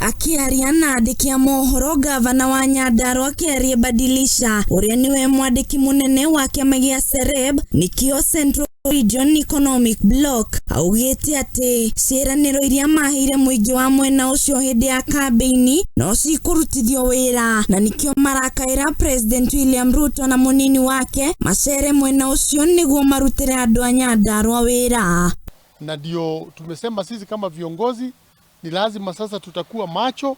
Akiaria na andĩki a mohoro, gavana wa Nyandarua Kiarie Badilisha, ũrĩa nĩwe mwandĩki mũnene wa kĩama gĩa CEREB, nĩkĩo Central Region Economic Bloc, augĩte atĩ ciĩranĩro iria maheire mũingĩ wa mwena ũcio hĩndĩ ya kambĩini no cikũrutithio wĩra, na nĩkĩo marakaĩra President William Ruto na mũnini wake macere mwena ũcio nĩguo marutĩre andũ a Nyandarua wĩra. Na ndio tumesema sisi kama viongozi ni lazima sasa tutakuwa macho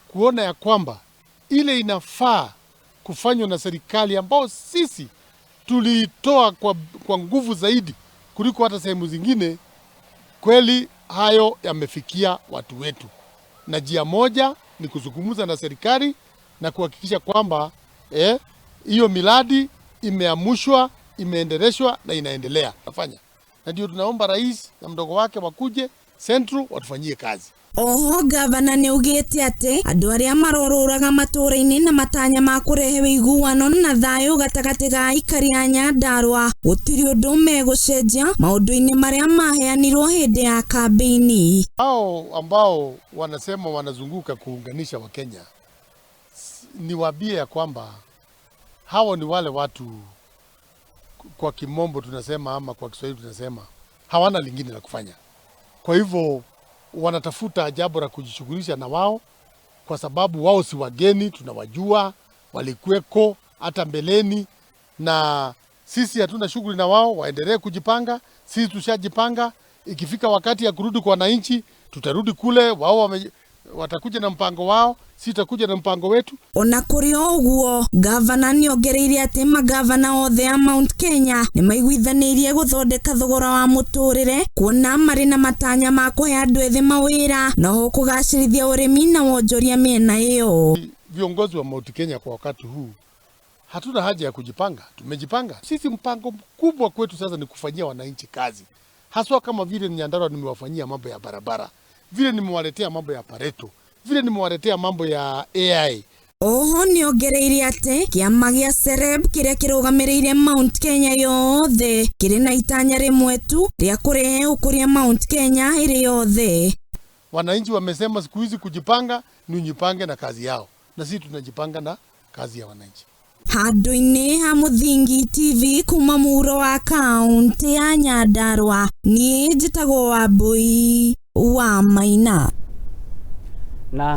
kuona ya kwamba ile inafaa kufanywa na serikali ambao sisi tuliitoa kwa nguvu zaidi kuliko hata sehemu zingine, kweli hayo yamefikia watu wetu, na njia moja ni kuzungumza na serikali na kuhakikisha kwamba hiyo miradi imeamushwa, imeendeleshwa na inaendelea nafanya, na ndio tunaomba rais na mdogo wake wakuje Central watufanyie kazi. Oho gavana nĩ augĩte atĩ andũ arĩa marorũraga matũũra-inĩ na matanya ma kũrehe ũiguano na thayũ gatagatĩ ga aikari a Nyandarua gũtirĩ ũndũ megũcenjia maũndũ-inĩ marĩa maheanirwo hĩndĩ ya kambĩini. Hao ambao wanasema wanazunguka kuunganisha Wakenya, niwaambie ya kwamba hao ni wale watu, kwa kimombo tunasema ama kwa Kiswahili tunasema hawana lingine la kufanya. Kwa hivyo wanatafuta jambo la kujishughulisha na wao, kwa sababu wao si wageni, tunawajua, walikuweko hata mbeleni, na sisi hatuna shughuli na wao, waendelee kujipanga. Sisi tushajipanga. Ikifika wakati ya kurudi kwa wananchi, tutarudi kule, wao watakuja na mpango wao, sisi tutakuja na mpango wetu. Ona kũrĩ o ũguo, gavana nĩongereire atĩ magavana othe a Mount Kenya nĩmaiguithanĩirie gũthondeka thogora wa mũtũrĩre, kuona marĩ na matanya ma kũhe andũ ethĩ mawĩra na oho kũgacĩrithia ũrĩmi na wonjoria mĩena ĩyo. Viongozi wa Mount Kenya kwa wakati huu hatuna haja ya kujipanga, tumejipanga. Sisi mpango mkubwa kwetu sasa ni kufanyia wananchi kazi, haswa kama vile Nyandarua nimewafanyia mambo ya barabara, vile nimewaletea mambo ya Pareto, vile nimewaletea mambo ya AI. Oho nĩongereire atĩ kĩama gĩa CEREB kĩrĩa kĩrũgamĩrĩire Mount Kenya yothe kĩrĩ na itanya rĩmwe tu rĩa kũrehe ũkũria Mount Kenya ĩrĩ yothe. Wananchi wamesema siku hizi kujipanga ni ujipange na kazi yao, na sisi tunajipanga na kazi ya wananchi. Handũ-inĩ ha Mũthingi TV kuma mũhuro wa kaũntĩ ya Nyandarua, niĩ njĩtagwo Wambui wa Maina.